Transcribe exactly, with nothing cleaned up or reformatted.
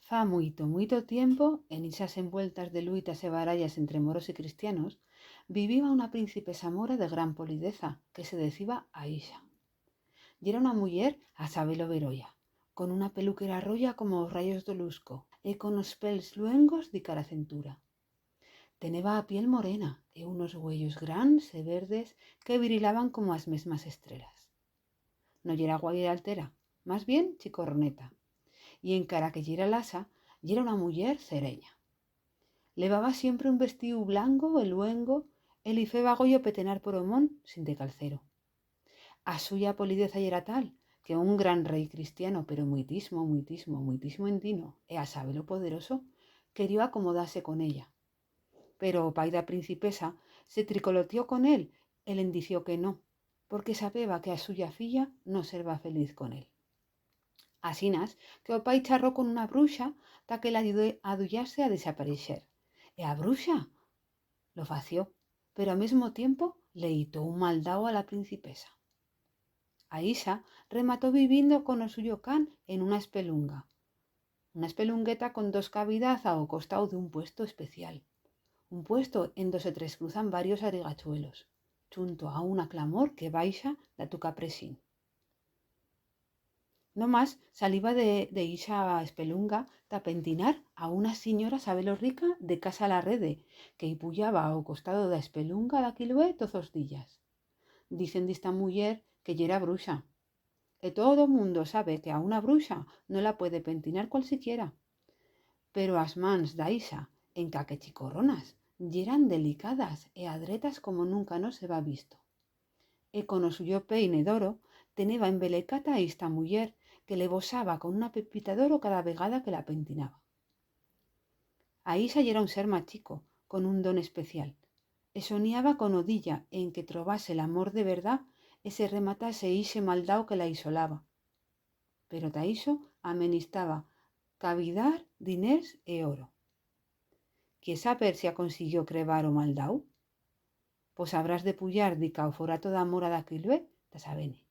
Fa muito, muito tiempo, en ixas envueltas de luitas e barallas entre moros y cristianos, viviba una principesa mora de gran polideza que se deciba Aisha. Yera una muller a saber-lo berolla, con una peluquera roya como os rayos d'o lusco e con os pels luengos dica ra centura. Teneba a piel morena e unos uellos grans e verdes que brillaban como as mesmas estrelas. No yera guairaltera, mas bien chicorroneta. Y encara que yera lasa, yera una muller cerenya. Levaba siempre un vestiu blanco e luengo e li feba goyo petenar por o mont sinte calcero. A suya polideza yera tal que un gran rei cristiano, pero muitismo, muitismo, muitismo endino e a saber-lo poderoso, querió acomodar-se con ella. Pero o pai d'a principesa se tricolotió con él e le'n dició que no, porque sabeba que a suya filla no serba feliz con él. Asinas que o pai charró con una bruxa ta que l'ayudé a duyar-se a desapareixer. E a bruxa lo fació, pero a mesmo tiempo le hitó un maldau a la principesa. Aisha remató vivindo con o suyo can en una espelunga. Una espelungueta con dos cavidaz a o costau d'un puesto especial. Un puesto en do se trescruzan varios arigachuelos, chunto a una clamor que baixa d'a tu capresín. No mas saliba de, de ixa espelunga ta pentinar a una sinyora sabelo rica de Casa la Rede, que i puyaba a o costado d'a espelunga d'aquí lué toz os días. Dicen d'ista muller que yera bruxa. E todo o mundo sabe que a una bruxa no la puede pentinar cualsiquiera. Pero as mans d'Aisha, enca que chicorronas, yeran delicadas e adretas como nunca no s'heba visto. E con o suyo peine d'oro teneba embelecata a ista muller que le bosaba con una pepita d'oro cada vegada que la pentinaba. Aisha yera un ser machico, con un don especial. E soniaba con o día en que trobase l'amor de verdat e se rematase ixe maldau que la isolaba. Pero ta ixo amenistaba cavidar, diners e oro. Quiers saber si aconsiquió crebar o maldau? Pos habrás de puyar dica o forato d'a mora d'aquí lué ta saber-ne.